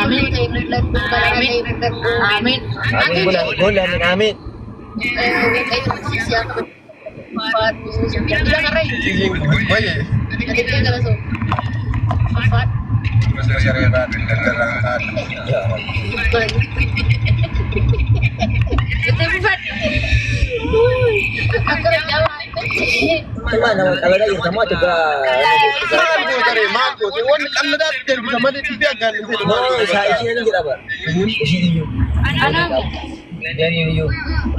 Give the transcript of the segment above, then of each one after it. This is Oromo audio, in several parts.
Amiin. Amiin. Amiin gola gola amiin amiin. Waye. Tuma nama qabataa jirta moo ati gaa. Maal gootare maal goote wanni qalladaatti deebisa malee dubbii akkaan hin fedhu. No isaa isheen ni jedhama. Ishiin iyyuu. Gariin iyyuu.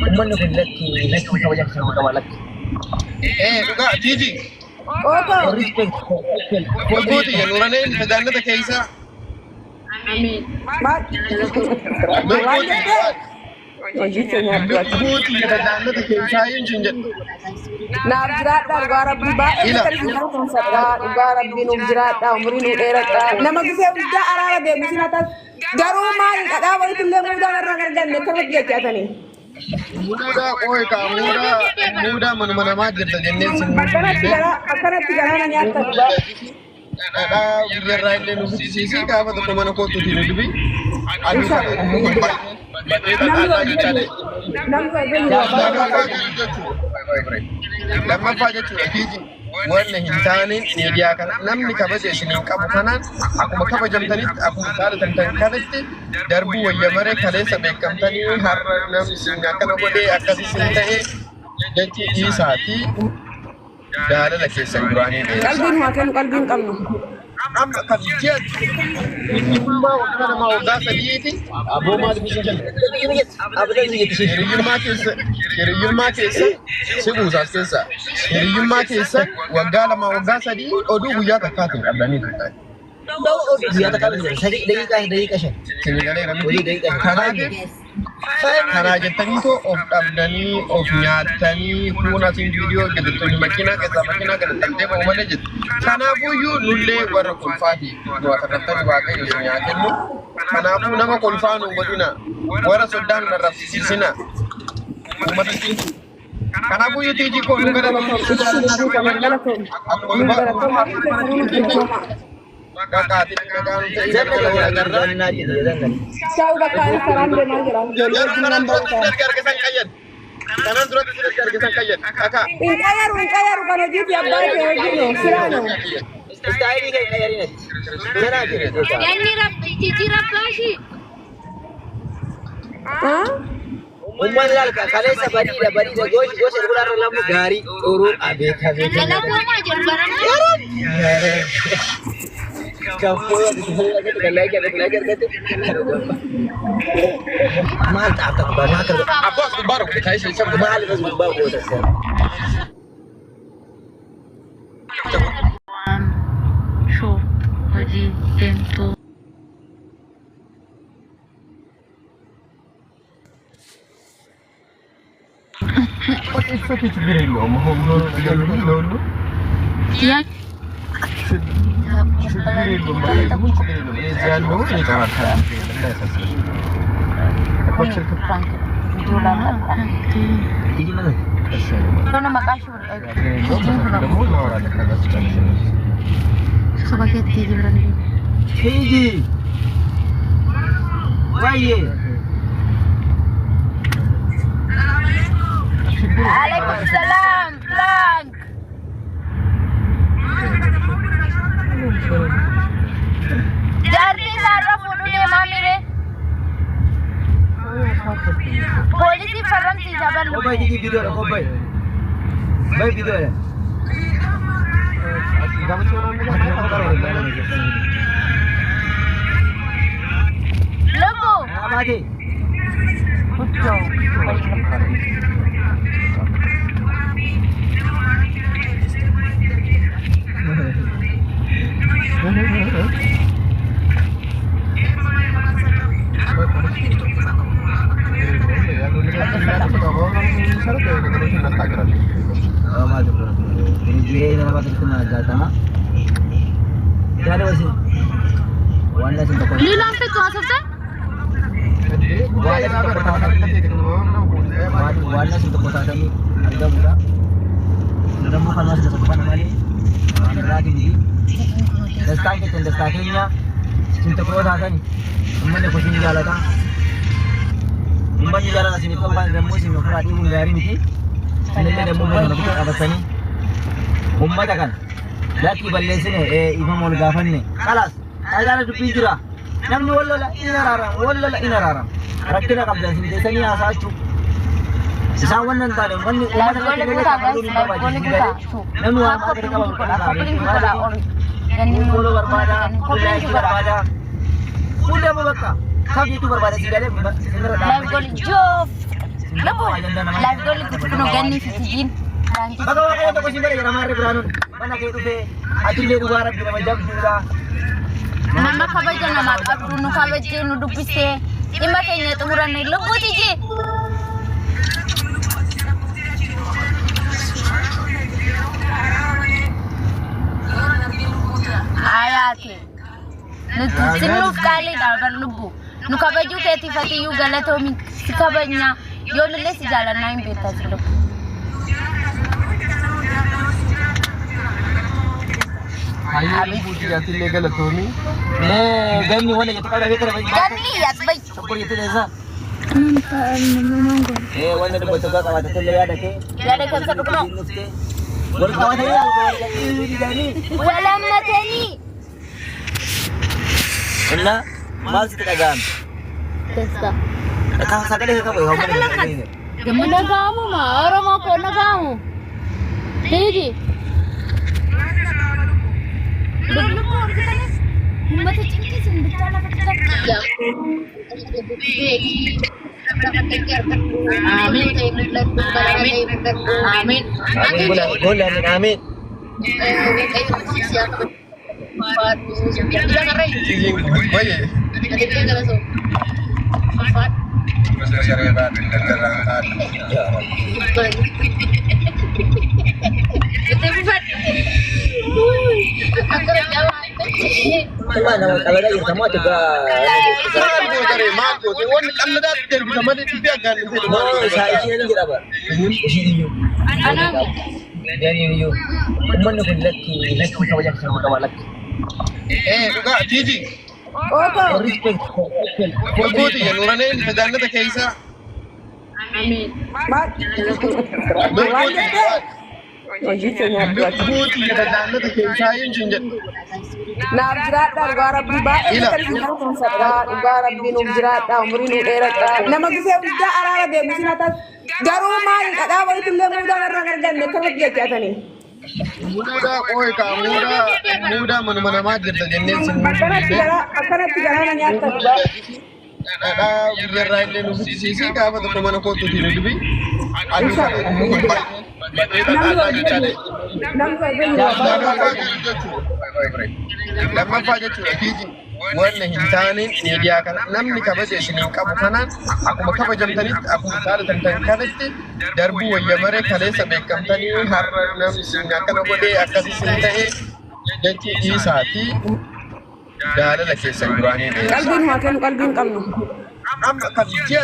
Uummanni kun lakki lakki kabaja kan qaba lakki. Eh dhugaa Tiiji Oto. Respect. golgooti nuuraneen tajaajilata keessaa Amiin. Maal? Waan jettee? Hojii keenya addaati. Lubbuuti tajaajilata keessaa hin jedhu. Naaf jiraadhaa dhugaa rabbii baay'ee Ila. kan isin galatoomsadha. Dhugaa rabbii nuuf jiraadhaa umurii nuu dheeradhaa. Nama gisee guddaa araara deemu isin hatas. Garuu maali dhadhaa wayitu illee muudaan irraa hin arganne akkamatti jechaatanii. Muudaa qooyi kaa muudaa muudaa manuma namaa jirta jennee sin Akkanatti garaa akkanatti garaa na nyaattan dhugaa. Dhadhaa biyyarraa illee nu fichisiisii gaafa tokko mana kootuuti nu dubi. Aduu kana badhee Namni dhadhaa wal bira jechaadha. jiru. Namni wal bira jiru abbaa Lammaffaa barbaada. jechuudha. Lammaffaa jechuudha Tiiji wanni hin taaneen miidiyaa kana namni kabaja isin hin qabu kanaan akkuma kabajamtanitti akkuma jaalatamtan kanatti darbuu wayya maree kaleessa beekamtanii har'a namni isin akkana godhee akkas isin ta'e jechi dhiisaatii jaalala keessan duraanii dheeressa. Qalbiin haa kennu qalbii hin qabnu. Amma kan ji'a hiriyummaa waggaa lamaa waggaa sadiiti Aboo maal biyya jenna? Aboo biyya jetti. Hiriyyummaa keessa hiriyyummaa keessa si buusaas keessa hiriyyummaa keessa waggaa lama waggaa sadii oduu guyyaa takkaatiin qabdanii turtan. Guyyaa takkaa miti sadii daqiiqaa daqiiqaa shan. Isin galeera Oduu miti. daqiiqaa shan. Kanaatiif kanaa jettanii too of dhabdanii of nyaattanii kuun asiin viidiyoo hojjetattoonni makiinaa keessaa makiinaa galatamtee ba'u malee jettu. Kanaafuyyuu nullee warra kolfaati nu asirratti waaqayyo isin haa kennu. Kanaafuu nama kolfaa nu godhina warra soddaan nu arrabsiisina. Uummata keessa. Kanaafuu tiijii koo nu Galatoom. Galatoom. Akkuma Galatoom. Galatoom. qaqaatiin nagaan ta'e Zanna galgala wal agarra. zanna zanna. Shaa'u bakka ani karaan deemaa jira. Ijoollee Yeroo wajjin kanaan nan ba'uu duratti qaba. erga argisan qayyan. Kanaan duratti erga argisan qayyan. Kakaa. Hin qayyaru hin qayyaru kan hojiitti abbaa kee hojiin siraano. Istaayilii kee qayyarinatti. Zanaa jedhe. Yanni rabbi titi rabbaashi. Uummanni laal kaleessa badiidha badiidha goshi gosa dhuguudhaan lamu gaarii xuruu abeet abeet. Galatoomaa jedhu baranaa. Kan fooyyee maal ta'a gubbaa maal akka Abbaa as gubbaa rukute kaayee ishee isa maal irras gubbaa goota seera. Waan shoo hojii deemtuu. ችግር የለውም። ለሁሉ ጥያቄ ችግር የለውም። ችግር የለውም። እዚህ ያለውን እኔ እጨራርሳለሁ። እንዳያሳስብሽ። ደግሞ እናወራለን ከዛ ስጨርስ። Subakeetti jirani. Hiiji wayyee Alaikum salam Frank. Jaartii isaarra fuudhuu deemaa mire. Poolisii farramsiisa bal'u. Kobbay tiji bidoodha kobbay. Bay bidoodha. Lubu. Amaati. Lilaan fixu haasofte? Waan isin tokko taatanii argamudha. Namni kan isin tokko kana malee waan biraatiin miti. Dastaan keessan dastaa keenya isin tokko yoo taatan uummanni kun isin jaalata. Uummanni jaalata isin qabu kan dammoo isin ofirraa dhiibuun gaarii miti. Isinillee dammoo uummata kana bukka qabatanii uummata kana lakkii balleessine ifama ol gaafanne kalaas taayitaana dubbiin jira. Namni wal lola in araarama, wal lola in araarama. Rakkina qabdan isin teessanii haasa'achuu. Isaan wannan hin taane wanni uummata Live irratti goolii illee kutaa kafaluun hin guys, live barbaachisu. goolii kutaa. Namni waan Koppii akka qabamu godha, kan koppii godha ol. Ganni Follow barbaada, koppii like godha. barbaada. Hundi amma bakka kam jechuu barbaada si galee sinirra Live goolii joof. Lubbuu. Live goolii kutu ganni fi tijiin. Bakka waaqayyo tokko si galee jedhama harri biraanuun mana kee dhufee atillee dhugaa rabbi nama jabduudha. Nama kabaja namaa qabdu nu kabajjee nu dubbisee dhimma keenya xumuranne lubbuu tijii. Ayaate. Nuti sinnuuf qaaliidha bar lubbu. Nu kabajuu keetiif atiyyuu galatoomi si kabajna yoomillee si jaalannaa hin beektaa si lubbu. Hayyuu lubbuutii atillee galatoomii. Mee ganni wanta jettu qabda beekara Ganni as bayi. Tokko jettu deessa. Wanta dubbatu gaa qabaate tollee yaada kee. Yaada keessa dhugno. Wal qabatanii alkoolii. Walammatanii. Inna maal sitti dhaga'ame? Dasta. Sagalee kee qabu Sagalee Nagaamu ma Oromoo koo nagaamu. Hiiji. Uummata cinqisan bittaa lafa Amiin. Amiin. Amiin. Gola amiin amiin. Wayye. Cuma nama qabadaa jirta moo ati gaa. Maal goota ree maal goote wanni qalladaatti darbita malee dubbii aggaan hin fedhu. No isaa isheen jedha bara. Ishiin iyyuu. Gariin iyyuu. Uummanni kun lakki lakki kabaja kan qaba lakki. Dhugaa Tiiji Oto. Respect. lubbuuti nuraneen tajaajila keessaa Maal? Waan jettee? Hojii keenya addaati. lubbuuti tajaajila keessaa hin jedhu. Naaf jiraadhaa dhugaa rabbii baay'ee Ila. kan isin galatoomsadha. Dhugaa rabbii nuuf jiraadhaa umurii nuu dheeradhaa. Nama gisee hundaa araara deemu sin hatas. Garuu maali dhadhaa walitti illee muudaan irraa hin arganne akkamitti jechaatanii. Muudaa qooyi kaa muudaa muudaa manuma namaa jirta jennee sin Akkanatti garaa akkanatti garaa na nyaattan dhugaa. Dhadhaa biyyarraa illee nu fichisiisii gaafa tokko mana kootuuti nu dubi. Aduu kana badhee Namni dhadhaa wal bira jechaadha. jiru. Namni wal bira jiru abbaa Lammaffaa jechuudha. Lammaffaa jechuudha Tiiji. Wanni hin taane miidiyaa kana namni kabaja isin hin qabu kanaan akkuma kabajamtanitti akkuma jaalatamtan kanatti darbuu wayya maree kaleessa beekamtanii har'a namni isin akkana godhee akkas isin ta'e jechi dhiisaatii jaalala keessan duraanii dheeressa. Qalbiin haa kennu qalbiin qabnu. Amma kan ji'a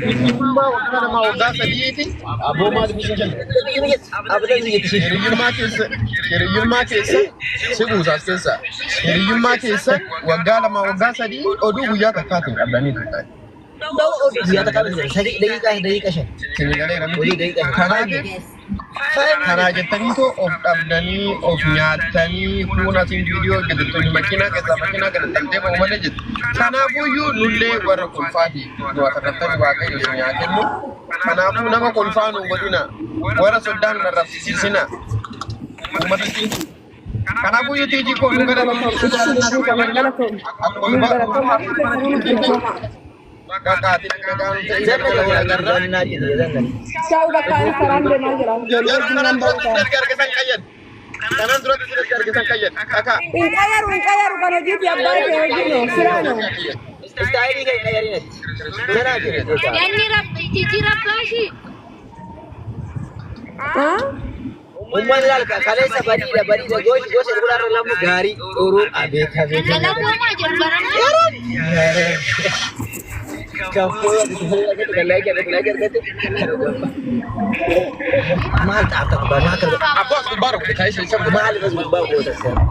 hiriyummaa waggaa lamaa waggaa sadiiti aboo maal isin jenna. Abdan biyya Hiriyyummaa keessa hiriyyummaa keessa si buusaas keessa hiriyyummaa keessa waggaa lama waggaa sadii oduu guyyaa takkaatiin qabdanii turtan. Guyyaa takkaa miti sadii daqiiqaa daqiiqa shan. Sinigaleera Hojii miti. daqiiqa shan. Kanaatiif kanaa jettaniitoo of dhabdanii of nyaattanii kuun asiin viidiyoo hojjetattoonni makiinaa keessaa makiinaa galataltee ba'u malee jettu. Kanaafuyyuu nullee warra kolfaati nu asirratti waaqayyo isin haa kennu. Kanaafuu nama kolfaa nu godhina warra soddaan nu arrabsiisina. Uummata keenya. Kanaafuu tiijii koo nu Galatoom. Galatoom. Hundi keessanuu nuuf galatooma. Qaqaatiin nagaan ta'e gargar agarra. Shaa'u bakka ani karaan deemaa jira. Ijoollee wajjin Kanaan nan duratti ba'u. si argisan qayyan. Kanaan duratti si argisan qayyan. Kakaa. Hin qayyaru hin qayyaru kan hojiiti abbaa kee hojiin siraano. Istaayilii kee qayyariinati. Sanaa jira. Ganni rabbi tijii rabbaashi. Uummanni laal kaleessa badiidha badiidha goshi gosa gurguraarra lamu gaarii xuruu abeet abeet. Galatoomaa jedhu baranaa. Kaffoo argate argate maal xaafta gubbaa maal Abbaa as gubbaa rukuta kaayee isa maal irras gubbaa goota seera.